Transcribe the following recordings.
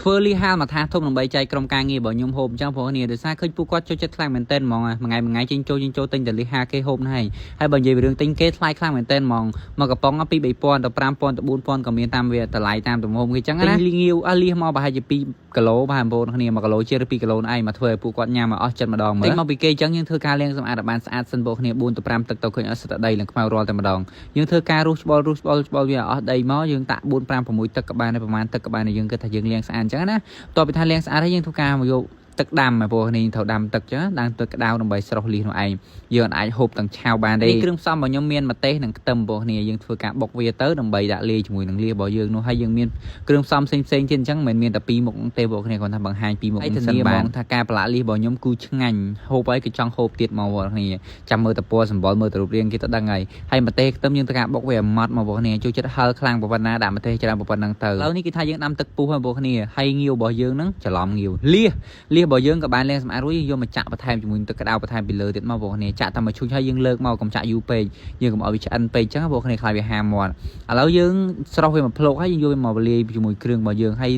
ធ្វើលីហាលមួយថាសធំដើម្បីចែកក្រុមការងាររបស់ខ្ញុំហូបអញ្ចឹងព្រោះគ្នាដោយសារឃើញពួកគាត់ចូលចិត្តខ្លាំងមែនទែនហ្មងមួយថ្ងៃមួយថ្ងៃចេញចូលចេញចូលទិញតែលីហាលគេហូបហ្នឹងហើយហើយបើនិយាយពីរឿងទិញគេថ្លៃខ្លាំងមែនទែនហ្មងមកកំប៉ុងពី3000ទៅ5000ទៅ4000ក៏មានតាមវាតម្លៃតាមទំហំគេអញ្ចឹងណាទិញលីងាវអស់លៀសមកប្រហែលជា2គីឡូប្រហែលបងប្អូនគ្នា1គីឡូជាងឬ2គីឡូឯងមកធ្វើឲ្យពួកគាត់ញ៉ាំឲ្យអស់ចិត្តម្ដងមើលទិញមកពីគេអញ្ចឹងយើងធ្វើការលាងសម្អាតឲ្យបានស្អាតសិនបងប្អូនគ្នា4ទៅ5ទឹកទៅឃើញអស់សិតតែដីនិងខ្មៅរាល់តែម្ដង យើងធ្វើការរុះច្បល់រុះច្បល់ច្បល់វាឲ្យអស់ដីមកយើងតាក់4 5 6ទឹកក៏បានដែរប្រហែលទឹកក៏បានដែរយើងគិតថាយើងលាងស្អាតអញ្ចឹងណាបន្ទាប់ពីថាលាងស្អាតហើយយើងធ្វើការមកយកទឹកដាំឲ្យពួកនេះត្រូវដាំទឹកអញ្ចឹងដាំទឹកក្តៅដើម្បីស្រុះលៀសនោះឯងយើងអាចហូបទាំងឆាវបានទេគ្រឿងផ្សំរបស់ខ្ញុំមានម្ទេសនិងខ្ទឹមពួកនេះយើងធ្វើការបុកវាទៅដើម្បីដាក់លាយជាមួយនឹងលៀសរបស់យើងនោះហើយយើងមានគ្រឿងផ្សំផ្សេងផ្សេងទៀតអញ្ចឹងមិនមែនមានតែពីរមុខទេពួកគ្នាគាត់ថាបង្ហាញពីរមុខសិនបានថាការប្រឡាក់លៀសរបស់ខ្ញុំគឺឆ្ងាញ់ហូបហើយគឺចង់ហូបទៀតមកពួកគ្នាចាំមើលតែពណ៌សម្បុរមើលតែរូបរាងគេទៅដឹងហើយ ហើយម្ទេសខ្ទឹមយើងត្រូវការបុកវាឲ្យម៉ត់មកបងគ្នាចូលចិត្តហឹរខ្លាំងប៉ុណ្ណាដាក់ម្ទេសច្រើនប៉ុណ្ណឹងទៅឥឡូវនេះគេថាយើងដាំទឹកពុះហើយបងគ្នាហើយងាវរបស់យើងហ្នឹងច្រឡំងាវលៀសលៀសរបស់យើងក៏បានលាងសម្អាតរួចយើងយកមកចាក់បន្ថែមជាមួយទឹកក្តៅបន្ថែមពីលើទៀតមកបងគ្នាចាក់តែមួយឈូសហើយយើងលើកមកកុំចាក់យូរពេកយើងកុំឲ្យវាឆ្អិនពេកអញ្ចឹងបងគ្នាខ្លាចវាហាមាត់ឥឡូវយើងស្រុះវាមកភ្លុកហើយយើងយកវាមកលាយជាមួយគ្រឿងរបស់យើងហើយ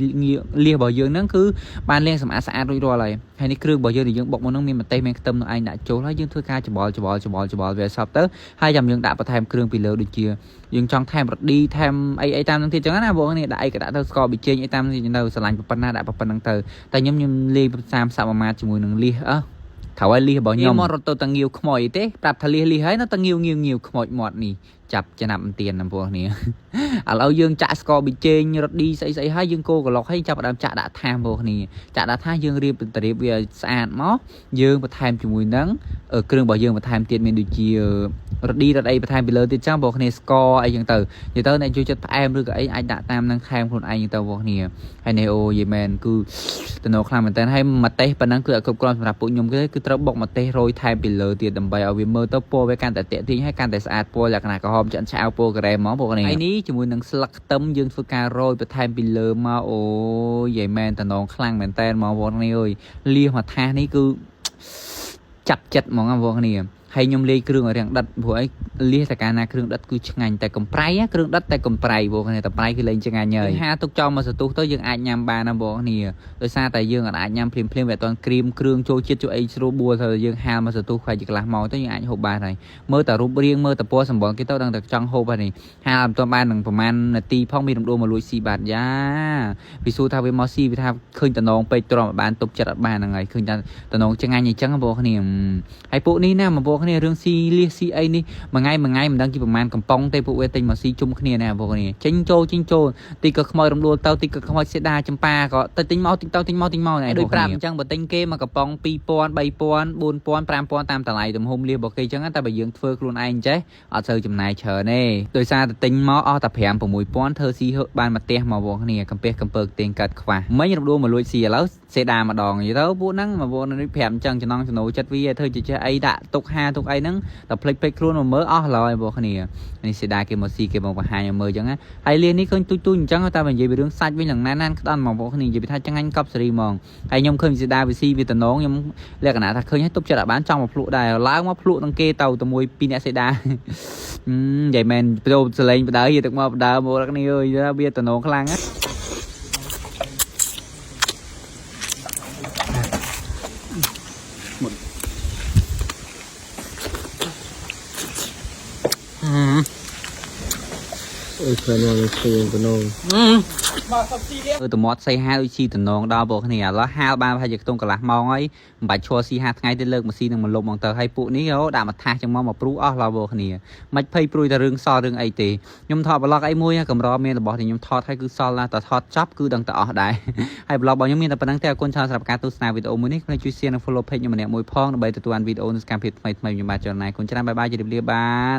លៀសរបស់យើងហ្នឹងគឺបានលាងសម្អាតស្អាតរួចរាល់ហើយហើយនេះគ្រឿងរបស់យើងដែលយើងបុកមកហ្នឹងមានម្ទេសមានខ្ទឹមនោះឯងដាក់ចូលហើយយើងធ្វើការច្បល់ច្បល់ច្បល់ច្បល់វាឲ្យសព្វទៅ ហើយចាំយើងដាក់បន្ថែមគ្រឿងពីលើដូចជាយើងចង់ថែមរឌីថែមអីអីតាមនឹងទៀតចឹងណាបងនេះដាក់អីក៏ដាក់ទៅស្ករប៊ីចេងអីតាមនឹងទៀតទៅស្រឡាញ់ប៉ុណ្ណាដាក់ប៉ុណ្្នឹងទៅតែខ្ញុំខ្ញុំលាយ30សមាត្រជាមួយនឹងលៀសអើត្រូវឲ្យលៀសរបស់ខ្ញុំមករត់ទៅតងាវខ្មោចអីទេប្រាប់ថាលៀសលៀសហើយនៅតងាវងាវងាវខ្មោចមាត់នេះចាប់ចំណាប់ទៀនណាបងនេះឥឡូវយើងចាក់ស្ករប៊ីចេងរឌីស្អីស្អីហើយយើងកូរក្លុកហើយចាប់ផ្ដើមចាក់ដាក់ថាសបងនេះចាក់ដាក់ថាសយើងរៀបទៅរៀបវាឲ្យស្អាតមកយើងបន្ថែមជាមួយនឹងគ្រឿងរបស់យើងបន្ថែមទៀតមានដូចជា រឌីរត់អីបន្ថែមពីលើទៀតចឹងបងគ្នាស្ករអីចឹងទៅនិយាយទៅអ្នកជួយចិត្តផ្អែមឬក៏អីអាចដាក់តាមនឹងថែមខ្លួនឯងចឹងទៅបងគ្នាហើយនេះអូយីមែនគឺតំណខ្លាំងមែនតើហើយម្ទេសប៉ុណ្ណឹងគឺអត់គ្រប់គ្រាន់សម្រាប់ពួកខ្ញុំទេគឺត្រូវបុកម្ទេសរយថែមពីលើទៀតដើម្បីឲ្យវាមើលទៅពណ៌វាកាន់តែតាក់ទាញហើយកាន់តែស្អាតពណ៌លក្ខណៈក្រហមឆ្អិនឆ្អៅពណ៌ការ៉េហ្មងបងគ្នាហើយនេះជាមួយនឹងស្លឹកខ្ទឹមយើងធ្វើការរយបន្ថែមពីលើមកអូយយីមែនតំណខ្លាំងមែនតើហ្មងបងគ្នាអើយលៀសមួយថាសនេះគឺចាប់ចិត្តហ្មងបងគ្នាហើយខ្ញុំលាយគ្រឿងឲ្យរាងដិតព្រោះអីលៀសតែកាលណាគ្រឿងដិតគឺឆ្ងាញ់តែកំប្រៃគ្រឿងដិតតែកំប្រៃបងគ្នាតែប្រៃគឺលែងឆ្ងាញ់ហើយហាទុកចោលមកសន្ទុះទៅយើងអាចញ៉ាំបានណាបងគ្នាដោយសារតែយើងអាចញ៉ាំភ្លាមភ្លាមវាអត់ទាន់ក្រៀមគ្រឿងចូលជាតិចូលអីស្រួលបួលទៅយើងហាលមកសន្ទុះខ្វែជាកន្លះម៉ោងទៅយើងអាចហូបបានហើយមើលតែរូបរាងមើលតែពណ៌សម្បុរគេទៅដឹងតែចង់ហូបហើយនេះហាលមិនទាន់បាននឹងប្រហែលនាទីផងមានរំដួលមកលួចស៊ីបាត់យ៉ាវាសួរថាវាមកស៊ីវាថាឃើញតំណងពេកទ្រាំបានទុកចិត្តអត់បានហ្នឹងហើយឃើញតែតំណងឆ្ងាញ់អញ្ចឹងបងគ្នាហើយពួកនេះណាបងប្អូនគ្នារឿងស៊ីលៀសស៊ីអីនេះមួយថ្ងៃមួយថ្ងៃមិនដឹងជាប្រហែលកំប៉ុងទេពួកវាទិញមកស៊ីជុំគ្នាណាបងប្អូនគ្នាចេញចូលចេញចូលទីក៏ខ្មោចរំដួលទៅទីក៏ខ្មោចសេដាចម្ប៉ាក៏ទៅទិញមកទិញទៅទិញមកទិញមកដូចប្រាប់អញ្ចឹងបើទិញគេមកកំប៉ុង2000 3000 4000 5000តាមតម្លៃទំហំលៀសរបស់គេអញ្ចឹងតែបើយើងធ្វើខ្លួនឯងចេះអត់សូវចំណាយច្រើនទេដោយសារតែទិញមកអស់តែ5 6000ធ្វើស៊ីបានមួយផ្ទះមកបងគ្នាកំពះកំពើទៀងកាត់ខ្វះមិញរំដួលមកលួចស៊ីឥឡូវសេដាម្ដងនិយាយទៅពួកហ្នឹងមកពួកនេះប្រាប់អញ្ចឹងចំណងចំណូលចិត្តវាធ្វើជាចេះអីដាក់ទុកហាទុកអីហ្នឹងតែភ្លេចភ្លេចខ្លួនមកមើលអស់ឡើយបងគ្នានេះសេដាគេមកស៊ីគេមកបង្ហាញឲ្យមើលអញ្ចឹងណាហើយលៀននេះឃើញទូចទូចអញ្ចឹងតែបើនិយាយពីរឿងសាច់វិញឡើងណែនណានក្តាន់ហ្មងបងគ្នានិយាយពីថាឆ្ងាញ់កប់សេរីហ្មងហើយខ្ញុំឃើញសេដាវាស៊ីវាតំណងខ្ញុំលក្ខណៈថាឃើញហើយទប់ចិត្តឲ្យបានចង់មកភ្លក់ដែរឡើងមកភ្លក់នឹងគេទៅតែមួយពីរអ្នកសេដានិយាយមែនចូលសលេងបដើយទឹកមកបដើមកគ្នាអើយវាតំណងខ្លាំងណា អើយខ្លាំងណាស់ឃើញតំណង អឺតមាត់សៃហាដូចស៊ីតំណងដល់បងគ្នាឥឡូវហាលបានប្រហែលជាខ្ទង់កន្លះម៉ោងហើយមិនបាច់ឈរស៊ីហាថ្ងៃទេលើកមកស៊ីនឹងមកលុបហ្មងទៅហើយពួកនេះអូដាក់មកថាសចឹងមកមកព្រុសអស់ឡើយបងគ្នាមិនភ័យព្រួយតែរឿងសល់រឿងអីទេខ្ញុំថតប្លុកអីមួយកម្រមានរបស់ដែលខ្ញុំថតហើយគឺសល់ណាស់តែថតចប់គឺដឹងតែអស់ដែរហើយប្លុករបស់ខ្ញុំមានតែប៉ុណ្្នឹងទេអរគុណច្រើនសម្រាប់ការទស្សនាវីដេអូមួយនេះខ្ញុំជួយ share និង follow page ខ្ញុំម្នាក់មួយផងដើម្បីទទួលបានវីដេអូនិងសកម្មភាពថ្មីៗខ្ញុំបាទចលនាគុណច្រើនបាយបាយជម្រាបលាបាទ។